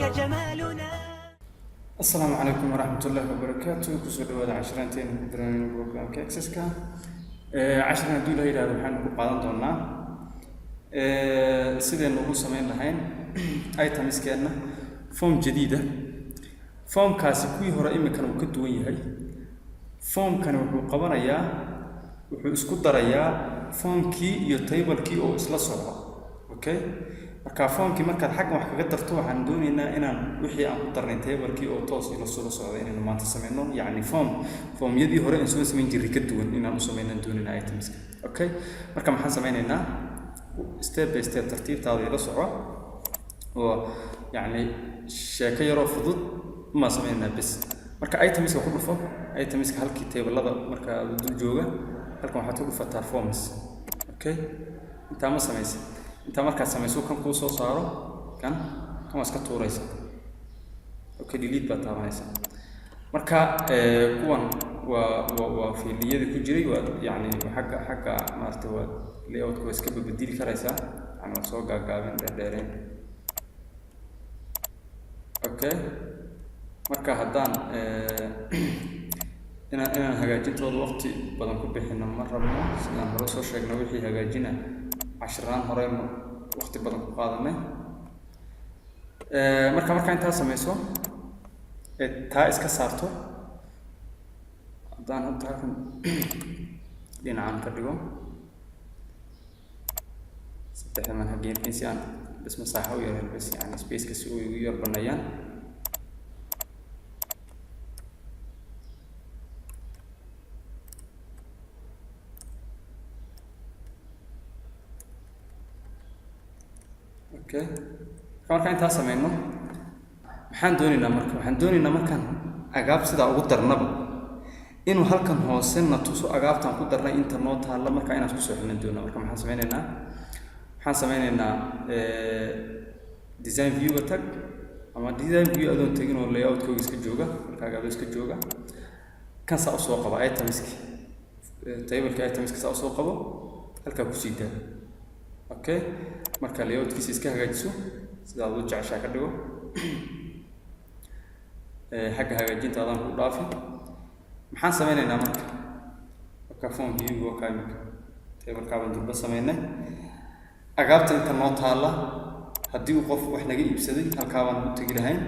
جمالنا. Asalaamu calaykum waraxmat ullaahi wabarakaatu. Kusoo dhawaada cashiraanteena ku daranayno programka Accesska. Cashiran haddii la yidhahdo waxaynu ku qaadan doonaa sidaynu ugu samayn lahayn itemskeenna form jadiida. Formkaasi kuwii hore iminkana uu ka duwan yahay. Formkani wuxuu qabanayaa, wuxuu isku darayaa formkii iyo tablekii oo isla socda. Okay, marka formkii markaad xaggan wax kaga darto, waxaan doonaynaa inaan wixii aan ku darnay tablekii oo toos ila soo socda inaynu maanta sameyno. Yacni formyadii hore aan soo samayn jirray ka duwan inaan u sameynaan doonaynaa itemska. Okay, marka maxaan sameynaynaa? Step by step, tartiibtaada ila soco, oo yacni sheeko yaroo fudud maa sameynaynaa bes. Marka itemska ku dhufo, itemska halkii tablada marka dul jooga, halkan waxaad ku dhufataa forms. Okay, intaa ma samaysa? Intaa markaad samayso, kan kuu soo saaro, kan waa iska tuuraysa. Okay, delete baad taabanaysa. Marka kuwan waa fieldiyadii ku jiray. Waa yacni xagga maaragtay, waa layoutka, waa iska babedeli karaysaa, yani waa soo gaagaabin, dheerdheereen. Okay, marka haddaan inaan hagaajintooda waqti badan ku bixino ma rabno. Sidaan hore soo sheegnay, wixii hagaajina cashiraan horeynu waqti badan ku qaadanay. Marka markaa intaa sameyso ee taa iska saarto, haddaan hadda halkan dhinacan ka dhigo saddexda man hageerkin si aan bas masaaxo u yar bas, yani spaceka si uu igu yar baneeyaan. Okay, marka markaan intaa sameyno, maxaan doonaynaa? Marka waxaan doonaynaa, markaan agaab sidaa ugu darnaba, inuu halkan hoose na tuso agaabtaan ku darnay inta noo taalla. Marka inaan isku soo xilin doona. Marka maxaan sameynaynaa? Waxaan sameynaynaa design view-ga tag, ama design view adoon tegin oo layoutkooga iska jooga, marka agaabdo iska jooga, kan saa usoo qaba, itemski, tableka itemska saa usoo qabo, halkaa kusii daa. Okay, marka layoutkiisa iska hagaajiso, sidaad u jeceshaa ka dhigo. Xagga hagaajinta adaan ku dhaafi. Maxaan sameynaynaa marka? Marka form view waa kaa imika, tablekaa baan durba sameynay. Agaabta inta noo taalla, haddii uu qof wax naga iibsaday, halkaa baan u tegi lahayn,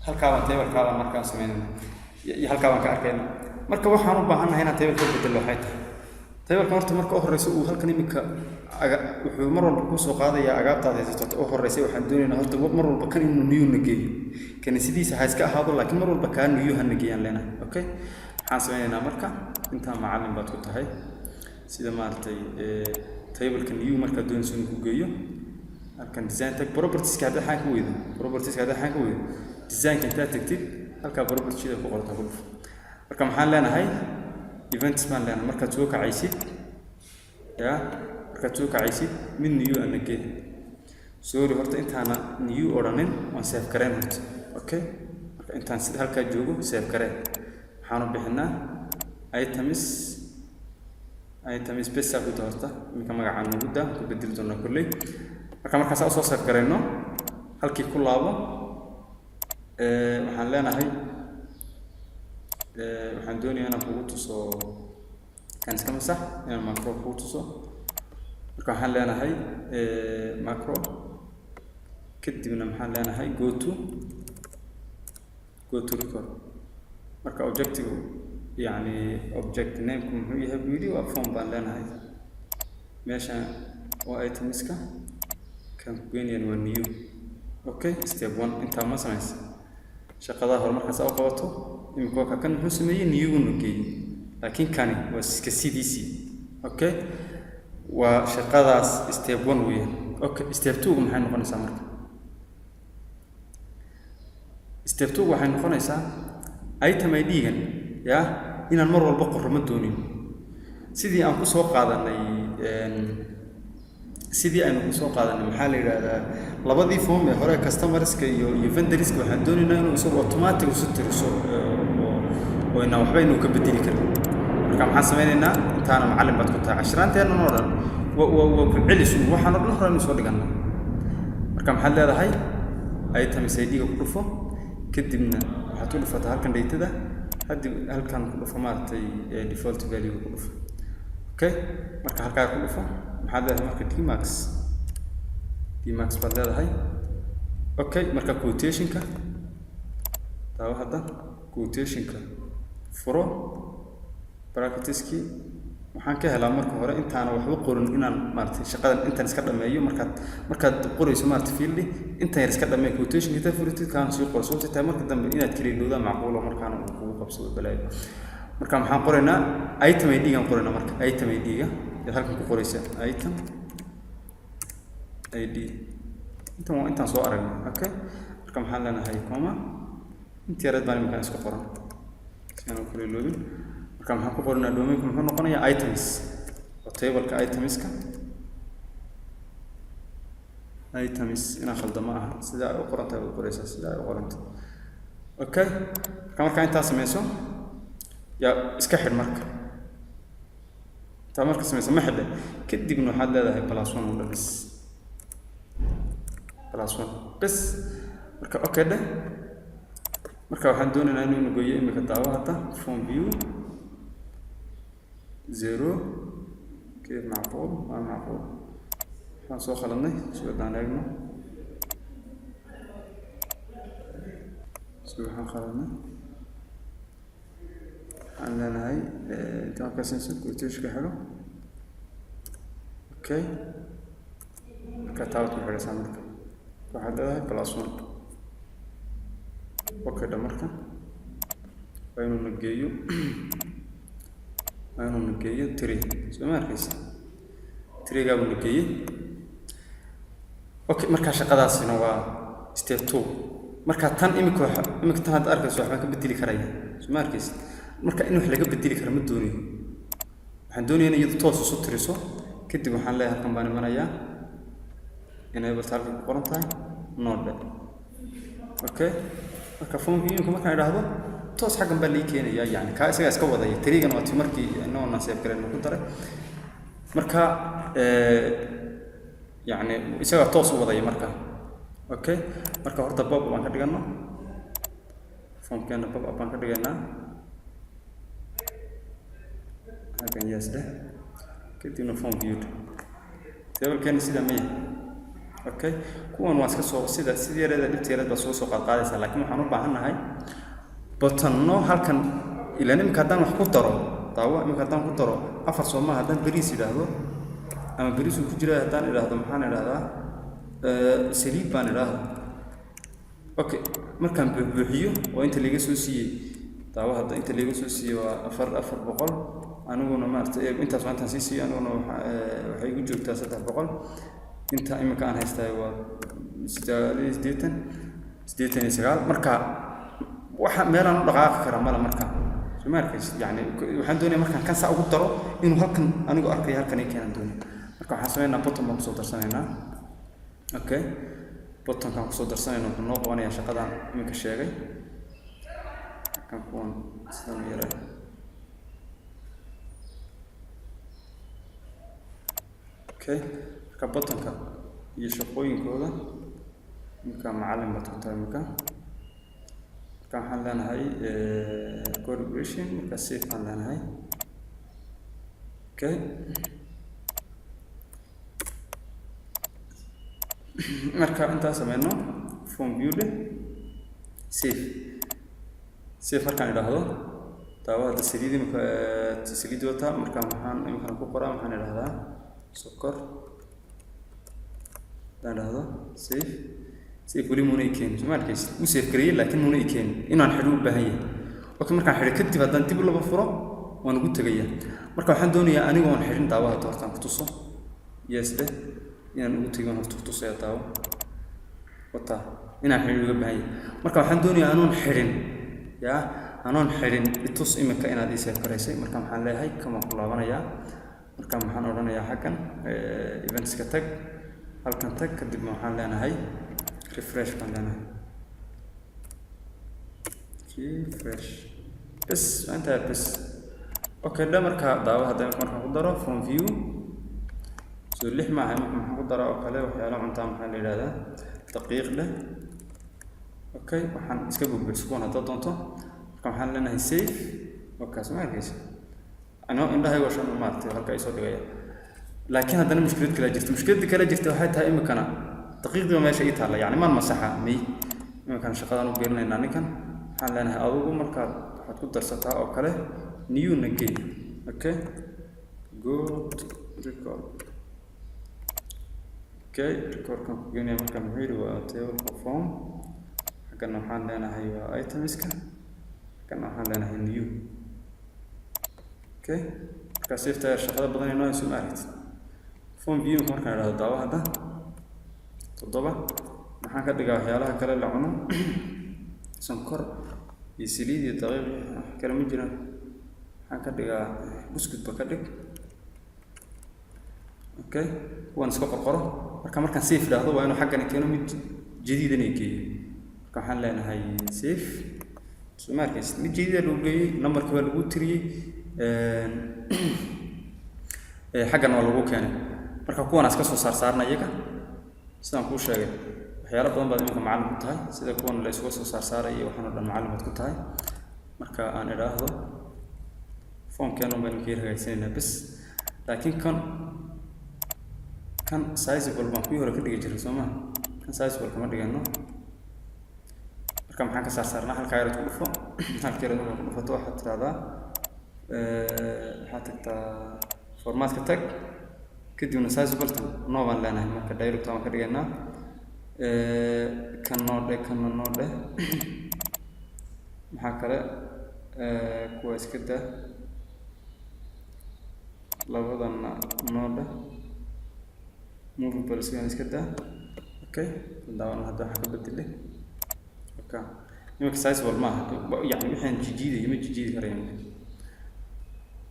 halkaa baan tablekaa baan markaa sameynayna iyo halkaa baan ka arkayna. Marka waxaan u baahannahay inaan table ka bedelo waxay tahay tableka. Horta marka u horeysa uu halkan imika aga wuxuu mar walba kusoo qaadayaa agaabtaad haysato u horeysay. Waxaan doonaynaa horta mar walba kan inuu new na geeyo. Kani sidiisa ha iska ahaado, laakiin mar walba kaa new ha na geeyaan leenahay. Okay, maxaan sameynaynaa marka? Intaa macallin baad ku tahay sida maaragtay tableka new markaad doonayso inuu ku geeyo. Halkan design tag, propertieska haddaad xaan ka weydo, propertieska haddaad xaan ka weydo, designka intaad tagtid, halkaa propertiesda ku qorta, ku dhufo. Marka maxaan leenahay? Events baan leenahay. Markaad soo kacaysid, ya markaad soo kacaysid, mid new ana gee. Sorry, horta intaana new odhanin waan save gareen horta. Okay, marka intaan sida halkaa joogo save gareen. Waxaanu bixinaa items, items besa ku horta iminka magacaan nagu daa, ku bedeli doonaa kolley. Marka markaas usoo save garayno, halkii ku laabo. Waxaan leenahay, waxaan doonayaa inaan kugu tuso kan iska masax, inaan macro kugu tuso. Marka waxaan leenahay macro, kadibna maxaan leenahay? Go to record. Marka objective, yacni object nameku muxuu yahay buu yidhi? Waa form baan leenahay. Meesha waa itemska, kan ku geynayaan waa new. Okay, step one intaa ma samaysa? Shaqadaha hore markaas u qabato imika waa kan muxuu sameeyey? Newguna geeyey, laakiin kani waa iska sidiisii. Okay, waa shaqadaas step one weeyaan. Okay, step two maxay noqonaysaa? Marka step two waxay noqonaysaa item id-gan ya inaan mar walba qorro ma doonin. Sidii aan kusoo qaadanay, sidii aynu kusoo qaadanay, maxaa la yidhaahdaa, labadii form ee hore, customerska iyo vendorska, waxaan doonaynaa inuu isagu automatic isu tiriso oo inaan waxba inuu ka bedeli karin. Marka maxaan sameynaynaa? Intaana macallin baad ku tahay. Cashiraanteennan oo dhan waa ku celis, waxaan oo dhan hore aynu soo dhigannaa. Marka maxaad leedahay? Items ID-ga ku dhufo, kadibna waxaad ku dhufataa halkan datada, hadib halkan ku dhufo, maaragtay, default value ku dhufo. Okay, marka halkaa ku dhufo, maxaad leedahay marka? Dmax, dmax baad leedahay. Okay, marka quotationka daawo hadda, quotationka furo, bracketiskii waxaan ka helaa marka hore intaana waxba qorin inaan, maaragtay, shaqadan intaan iska dhameeyo. Markaad qorayso, maaragtay, field intan yar iska dhameeyo, quotationka intaad furitid kaan sii qoro. Sababtay tahay, marka dambe inaad kala ilowdaa macquulo, markaana uu kugu qabsado balaayo. Marka maxaan qoraynaa? Item ID-gaan qoraynaa. Marka item ID-ga yaad halkan ku qoraysaa, item ID. Intan waa intaan soo aragnay. Okay, marka maxaan leenahay? Comma. Inta yareed baan iminkaan iska qoran si aan u kala iloobin. Marka maxaan ku qoranaa? Domainku muxuu noqonayaa? Items oo tableka itemska. Items inaan khaldamo aha, sidaa ay u qoran tahay u qoraysaa, sidaa ay u qorantay. Okay, marka markaa intaa sameyso, yaa iska xidh. Marka intaa marka sameyso, ma xidhe, kadibna waxaad leedahay plus one u bes, plus one bes. Marka okay dheh. Marka waxaan doonaynaa inuu nagoyo imika. Daawo hadda form view zero. Kee macquul? Waa macquul. Waxaan soo khaladnay, sugadaan eegno si waxaan khaladnay. Waxaan leenahay intaan kasinsa quotationka xidho. Okay, marka taabad ku xidhaysaa. Marka waxaad leedahay plus one. Okay dha. Marka waa inuu na geeyo three. Soo ma arkaysa? Three-gaa buu na geeyey. Okay, marka shaqadaasina waa step two. Marka tan imika waxa imika tan hadda arkayso waxbaan ka bedeli karaya. Soo ma arkaysa? Marka in wax laga bedeli kara ma doonayo. Waxaan doonaya in iyadu toos isu tiriso. Kadib waxaan leeyahay halkan baan imanayaa, enable halkay ku qoran tahay node. Okay, marka form viewinka markaan idhaahdo, toos xaggan baa lii keenaya. Yani kaa isagaa iska wadaya. Tirigan waa ti markii inagoo save gareyn ku daray. Marka yani isagaa toos u wadaya marka. Okay, marka horta pop baan ka dhigano formkeena, pop up baan ka dhigaynaa halkan. Yes dheh, kadibna form view tablekeena sidaa ma yahay? Okay, kuwan waa iska soo sida sidii yareeda dhibta yareed baa soo soo qaadqaadaysaa, laakiin waxaan u baahan nahay buttonno halkan. Ilaan imika haddaan wax ku daro, daawo, imika haddaan ku daro afar, soo maaha? Haddaan beriis idhaahdo ama beriis uu ku jira haddaan idhaahdo, maxaan idhahdaa? Saliid baan idhaahdo. Okay, markaan buuxbuuxiyo oo inta laga soo siiyey, daawo hadda, inta laga soo siiyey waa afar 400. Aniguna, maarata, intaas waa intaan sii siiyo. Aniguna waxay igu joogtaa 300. Inta imika aan haystaay waa 88, 89. Marka waxa meelaan u dhaqaaqi kara male. Marka soo ma arkaysid? Yani waxaan doonaya markaan kan saa ugu daro inuu halkan anigu arkayo, halkan ii keenaan doonaya. Marka waxaan sameynaa, button baan kusoo darsanaynaa. Okay, buttonkaan kusoo darsanayna wuxuu noo qabanayaa shaqadan iminka sheegay. Kan kuwan sidan u yaray. Okay, marka buttonka iyo shaqooyinkooda iminka macallin baad ku tahay iminka. Marka waxaan leenahay collaboration. Marka save baan leenahay. Okay, marka intaa sameyno, form view dheh, save. Save markaan idhaahdo, daawo hadda, saliid imika, saliid wata. Marka maxaan iminkana ku qoraa? Maxaan idhahdaa? Sokor haddaan idhaahdo save. Save weli muuna i keenin. Soo ma arkaysid? Wuu save gareeyey, laakiin muuna i keenin. Inaan xidho u baahan yahay. Okay, markaan xidho kadib, haddaan dib u laba furo, waan ugu tegayaa. Marka waxaan doonayaa anigoon xidhin, daawo hadda, hortaan ku tuso. Yes dheh. Inaan ugu tegin horta ku tusaya. Daawo wata, inaan xidhin uga baahan yahay. Marka waxaan doonayaa anoon xidhin, yaa anoon xidhin, itus imika inaad ii save garaysay. Marka maxaan leeyahay? Kan ku laabanayaa. Marka maxaan odhanayaa? Xaggan eventska tag, halkan tag, kadibna waxaan leenahay refresh baan leenahay. Refresh bes, waa intaa bes. Okay dha. Marka daawo hadda, imika markaan ku daro form view, so lix maaha. Imika maxaan ku daraa oo kale? Waxyaala cuntaa maxaa la yidhahdaa? Daqiiq dheh. Okay, waxaan iska buubuuxis kuwan haddaad doonto. Marka waxaan leenahay save. Wakaas, ma arkaysa? Anoo indhahaygo shan maaragtay halka ay soo dhigaya. Laakiin haddana mushkilad kale jirta. Mushkiladda kale jirta waxay tahay, imikana daqiiqdiiba meesha ii taalla, yacni maan masaxa may. Iminkana shaqadaan u geelinaynaa ninkan. Waxaan leenahay, adigu markaad waxaad ku darsataa oo kale newna gey. Okay, go to record. Okay, recordkan ku geenaya. Marka muxuu yidhi? Waa tableka form. Xaggana waxaan leenahay waa itemska, xaggana waxaan leenahay new. Okay, markaa safeta shaqada badan inoo hayso, ma aragtid? Form view markaan idhahdo, daawo hadda. Toddoba maxaan ka dhigaa? Waxyaalaha kale la cuno, sonkor iyo saliid iyo daqiiq, wax kale ma jiraan. Maxaan ka dhigaa? Buskudba ka dhig. Okay, kuwan iska qorqoro. Marka markaan save idhaahdo, waa inuu xaggana keeno mid jadiidan ay geeyo. Marka waxaan leenahay save. Soo ma arkaysid? Mid jadiida lagu geeyey, numberka waa lagu tiriyey, xaggana waa lagu keenay. Marka kuwan iska soo saarsaarna iyaga. Sidaan kuu sheegay, waxyaalo badan baad iminka macallin ku tahay, sida kuwan la isuga soo saarsaaray iyo waxaan oo dhan macallin baad ku tahay. Marka aan idhaahdo formkeenu baan iminka yar hagaajisanaynaa bes. Laakiin kan sizable baan kuwii hore ka dhigi jiray, soo ma? Kan sizable kama dhigano. Marka maxaan ka saarsaarnaa? Halkaa yarood ku dhufo. Halka yarood markaa ku dhufato, waxaad tirahdaa, waxaad tagtaa formatka, tag, kadibna sizable tan no baan leenahay. Marka dialog baan ka dhigaynaa. Kan noo dheh, kanna noo dheh. Maxaa kale? Kuwa iska daa, labadanna noo dheh. Movable sigan iska daa. Okay, daawana hadda waxaa ka bedelay. Okay, iminka sizable maaha, yani waxaan jijiidayo ma jijiidi karayo iminka.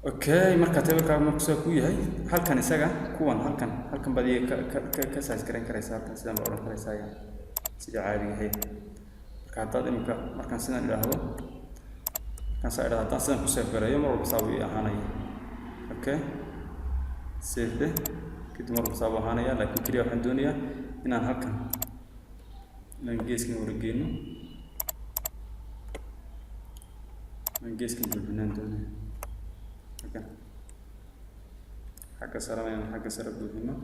Okay, marka tablekaaga marku saa ku yahay, halkan isaga kuwan halkan baad iyaga ka size garayn karaysaa. Halkan sidan baa odhan karaysaa, yani sidii caadiga ahayd. Marka haddaad iminka markaan sidan idhaahdo, markaan saa idhahdo, haddaan sidan ku save gareeyo, mar walba saa buu ii ahaanaya. Okay, save. Kadib mar walba saa buu ahaanaya. Laakiin keliya waxaan doonayaa inaan halkan, inaan geeskan wara geyno, inaan geeskan buuxinaan doonaya. Halkan xagga sarena inaan xagga sare buuxino.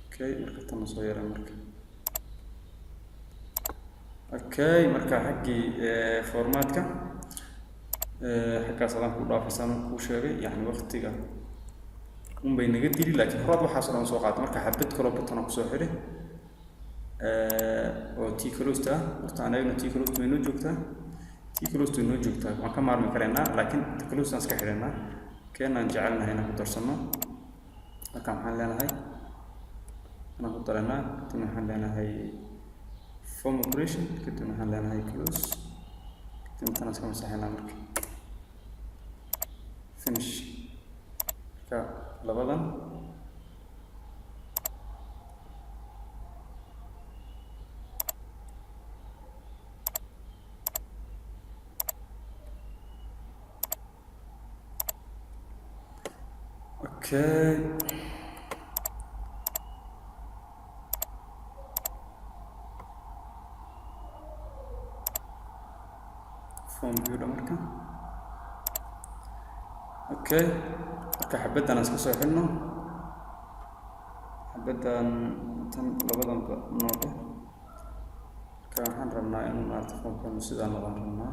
Okay, marka tanna soo yaray marka. Okay, marka xaggii formatka xaggaas adaan ku dhaafaysan kuu sheegay, yani waqtiga unbay naga dili, laakiin horaad waxaas oo dhan soo qaatay. Marka xabad kaloo button aan kusoo xidhi oo t closed ah. Horta aan eegno, t closed way noo joogtaa, t closed way noo joogtaa. Waan ka maarmi karaynaa, laakiin t closed aan iska xidhaynaa. Keenaan jecelnahay inaan ku darsano. Marka maxaan leenahay? Inaan ku daranaa. Kadibna waxaan leenahay form operation, kadibna waxaan leenahay close, kadibna tan iska masaxaynaa. Marka finish. Marka labadan okay. Form view dha marka. Okay, marka xabaddan aan iska soo xidhno, xabaddan tan labadanba noo dheh. Marka waxaan rabnaa inuu maarata formkanu sidaa noqdaan rabnaa,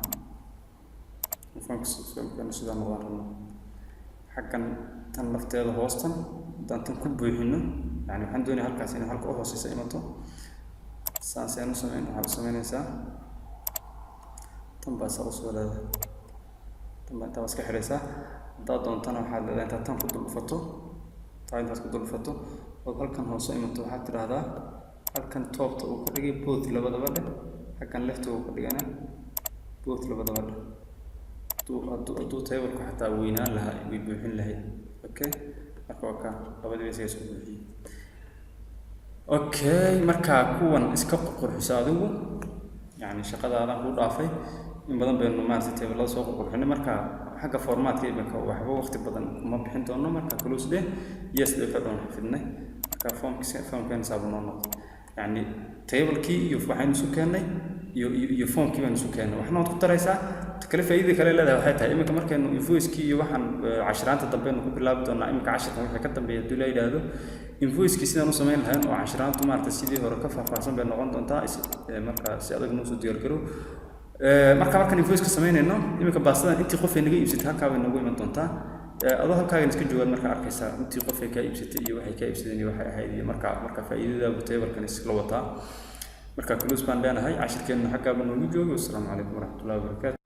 formkanu sidaa noqdaan rabnaa. Xaggan tan lafteeda hoostan haddaan tan ku buuxino, yani waxaan doonaya halkaas inay halka u hooseysa imato. Saan u sameyn, waxaad u sameynaysaa tan baa saa usoo leedahay, tan baa intaa iska xidhaysaa. Haddaad doontana waxaad leedahay intaad tan ku dul dhufato, taa intaad ku dul dhufato ood halkan hoose imato, waxaad tidhaahdaa halkan topta uu ka dhigay both labadaba dheh, xaggan lefta uu ka dhigana both labadaba dheh. Hadduu tableku xataa weynaan lahaa, way buuxin lahayd. Okay, marka waa ka labadiiba isaga isku buuxiyey. Okay, marka kuwan iska qurxiso adigu, yani shaqadaadan kuu dhaafay. In badan baynu maaragtay tablada soo qurxinay. Marka xagga formatka iminka waxba waqti badan kuma bixin doono. Marka close dheh, yes dheh, ka dhoon xafidnay. Marka formkeena saabu noo noqdo, yacni tablekii iyo waxaynu isu keennay iyo formkii baynu isu keennay. Waxna waad ku daraysaa. Kale faa'iidada kale leedahay waxay tahay, iminka markaynu invoicekii iyo waxaan cashiraanta dambe aynu ku bilaabi doonaa, iminka cashirkan wixii ka dambeeya haddii la yidhaahdo, invoicekii sidaan u samayn lahayn oo cashiraantu maaragtay sidii hore ka faahfaahsan bay noqon doontaa. Marka si adag noo soo diyaargarow. Marka markaan invoiceka samaynayno, iminka baastadan intii qof ay naga iibsatay halkaa bay noogu iman doontaa. Adoo halkaagan iska joogaad marka arkaysaa intii qof ay kaa iibsatay iyo waxay kaa iibsadeen iyo waxay ahayd iyo marka faa'iidada tablekan isla wataa. Marka close baan leenahay. Cashirkeenna xaggaaba noogu joogo. Wassalaamu calaykum waraxmatullahi wabarakaatu.